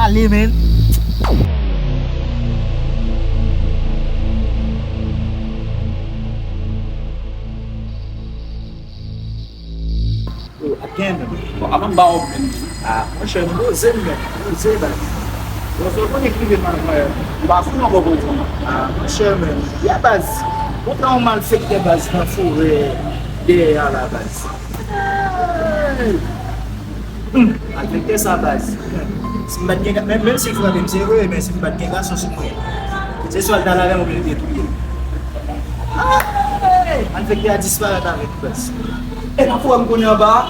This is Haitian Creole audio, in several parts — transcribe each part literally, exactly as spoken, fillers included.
Ale, men. Yo, again, men. Bon, avan m ba w men. Ah, monchè, m poze m, men. Poze, baz. Bon, se w konnen ki rive m avan, yo. M pa fout ankò poze m. Ah, monchè, men. Ya, baz. Kontan yon malfektè, baz, nan forè dèyè a la, baz. Hey! Hmm, malfektè sa, baz. Si m pa t gen ga-, menm, menm si l frape m, se vre, men si m pa t gen gason sou mwen, se swa l t al avè m oubyen l te touye m. Hey! Malfektè a disparèt avèk, baz. E nan forè m konnen anba a?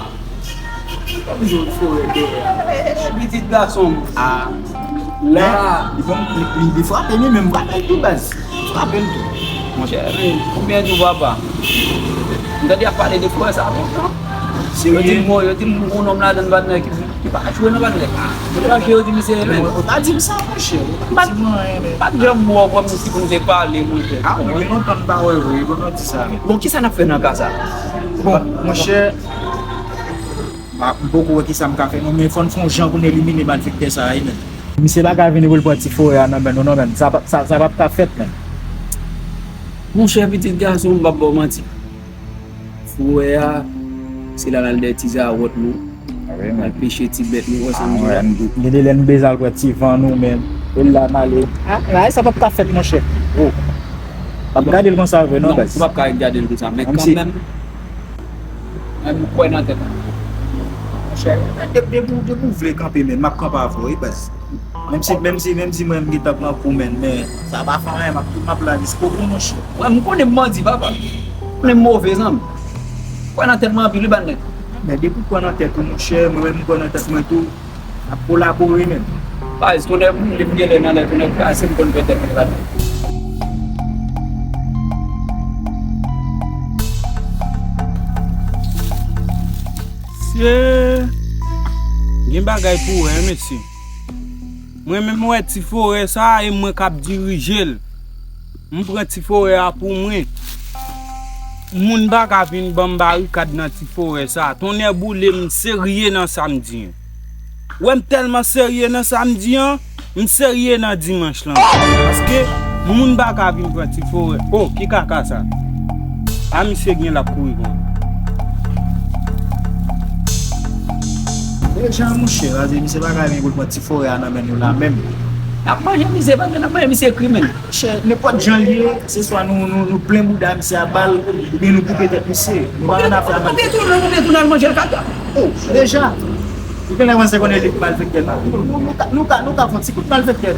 Kòm jwe forè dèyè a. Pitit gason m. Ah. La, li bon, li, li, li frape li, men m frape l tou, baz. M frape l tou. Monchè, men, konbyen jou, papa? M tande y ap pale de frè sa lontan. Yo di m, yo di m, yon nonm ladan l, patnè, ki, ki pa jwe nan patnè. Yo rache, yo di misye, men. Ou ta di m sa, monchè. Ou ta di m anyen, men. Pa t janm wè w kòmsi pou n te pale, monchè. Ah, mwen gen lontan m pa wè vre, bon, nou di sa. Bon, kisa n ap fè nan ka sa? Bon, monchè, m poko wè kisa m ka fè, non, men fò n fè yon jan pou n elimine malfektè sa a, wi, men. Misye pa ka vini pou l pran ti forè a nan men nou, non, men. Sa p ap, sa, sa p ap ka fèt, men. Monchè, pitit gason, m p ap ba w manti. Forè a, se la l al dèyè ti zawòt nou. Ah, wi, men. Al peche ti bèt nou, wè sa m di la. Li, li, lè n bezwen al pran ti van nou, men. E la n ale. Ah, la, sa p ap ka fèt, monchè. Oh. M ap gade l konsa vre, non, baz. Ou p ap ka gade l konsa, men kanmenm, men m kwè nan tèt la. Monchè, depi, depi, depi w vle kanpe, men, m ap kanpe avè w, wi, baz. Menm si, menm si, menm si mwen m gentan pran kou, men, men sa pa fè anyen, m ap, m ap la jiskobou, monchè. Mwen, m konnen m bandi, papa. M konnen m move, zanmi. Kwè nan tèt mwen anpil, wi, patnè. Men depi w kwè nan tèt ou, monchè, mwen menm m kwè nan tèt mwen tou. N ap kolabore, men. Baz, tonnè boule m genlè nan lè, tonnè kraze m konn pètè mwen la. Mesye, gen bagay pou wè, mesye. Mwen menm wè ti forè sa a, e mwen k ap dirije l. M pran ti forè a pou mwen. Moun pa ka vin ban m barikad nan ti forè sa. Tonnè boule m serye nan sa m di an. Ou wè m tèlman serye nan sa m di an, m serye nan dimanch lan. Paske moun pa ka vin pran ti forè. Oh, ki kaka sa? A misye gen l ap kouri kon. Deja, monchè, paske misye pa ka vin pou l pran ti forè a nan men nou la menm. N ap manje misye, pandan n ap manje misye kri, men. Chè, nenpòt jan l ye, se swa nou, nou, nou plen bouda misye a bal, oubyen nou koupe tèt misye. Nou pa gen afè a bal. Oubyen tou, oubyen tou n al manje l kaka. Oh, deja. Ou genlè panse konnen li k malfektè la. Nou, nou, nou ka, nou ka, nou ka fè yon ti kout malfektè.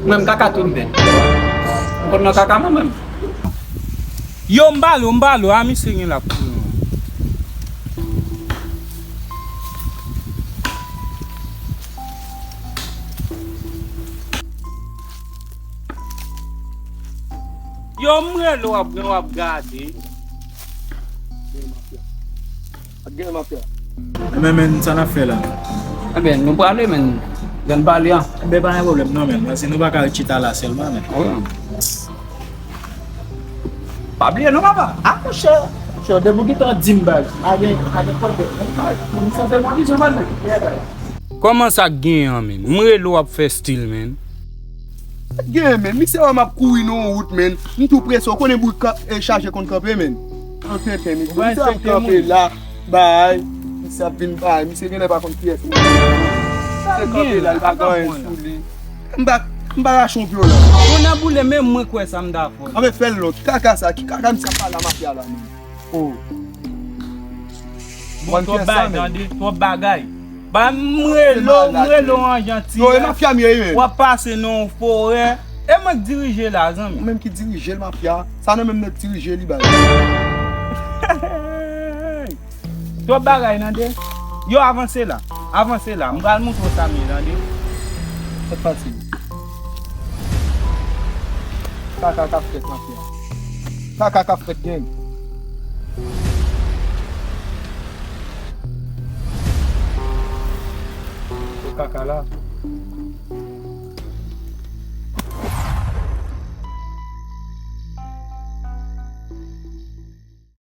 Mwen, m kaka tou m fè. M konn nan kaka mwen menm. Yo, m balo, m balo, a misye gen l ap kouri. Yo, m rele w ap, w ap gade. Ap gen mafya. Ebyen, men, sa n ap fè la? Ebyen, nou prale, men. Jan n pale an. Ebyen, pa gen pwoblèm, non, men. Paske nou pa ka ret chita la sèlman, men. Wi. Pa bliye non, papa. Ah, monchè. Monchè, depi w gentan di m, baz. Pa gen, pa gen pwoblèm. M sanse kondisyon, man. Yeah, baz. Kòman sa k genyen an, men? M rele w ap fè stil, men. Sa k genyen, men? Misye wè m ap kouri nan yon wout, men. M tou prese, w konnen bout ka-, e chaje konn kanpe, men. An tenten, men. Misye ap kanpe la, bay. Misye ap vin bay. Misye genlè pa konn kiyès. Misye kanpe la, li pa gen anyen sou li. M pa, m pa rache yon pye w la. Tonnè boule, menm mwen kwè sa m ta fè. Anben fè l lòt. Kaka sa, ki kaka misye ap pale a mafya la menm? Oh. Bon, twòp bagay, tande, twòp bagay. Ba m rele w, m rele w an janti. Yo, e mafya m ye, wi, men. W ap pase nan yon forè. E mwen k dirije la, zanmi. Ou menm ki dirije l, mafya. Sa nan menm nèg dirije li, bay. Twòp bagay, tande. Yo, avanse la. Avanse la. M pral montre w sa m ye, tande. Fèt pase. Kaka k ap fèt, mafya. Kaka k ap fèt, gang. Kaka la.